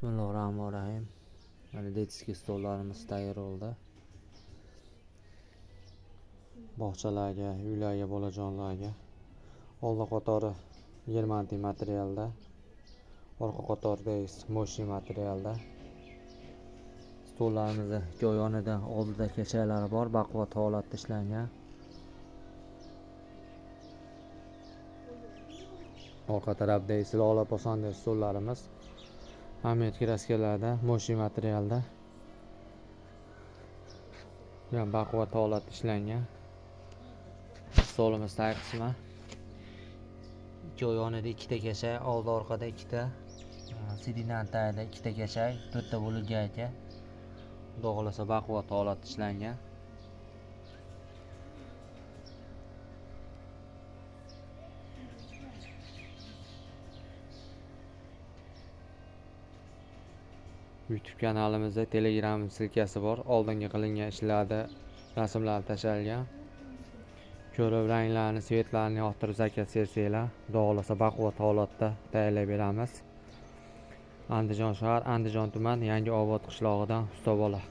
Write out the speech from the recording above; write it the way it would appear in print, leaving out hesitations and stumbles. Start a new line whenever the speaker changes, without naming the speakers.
Bismillahirrahmanirrahim. Mana детский stollarimiz tayyor bo'ldi. Bog'chalarga, uylarga, bolajonlarga. Oldi qatori 20 materialda, orqa qatorida esa мощный materialda. Stollarimizni ikki yonida, oldida kechaklari bor, baquvvat holatda ishlangan. Orqa tarafda esa lola posonda stollarimiz. Hamma kraskalarda, мощный materialda. Bu ham baquvvat holatda ishlangan. Stolimiz tag qismi. Ikki yonida ikkita kechak, oldi orqada ikkita, sidinani tagida ikkita kechak, to'rtta bo'lgan ekan. Xudo xohlasa baquvvat holatda ishlangan. YouTube kanalimizda Telegram silkasi bor. Oldingi qilingan ishlarda rasmlar tashlangan. Ko'rib ranglarni, svetlarni yoqtirib zakaz bersanglar, Xudo xohlasa baquvvat holatda tayyorlab beramiz. Andijon shahar, Andijon tuman, Yangi Obod qishlog'idan usta bola.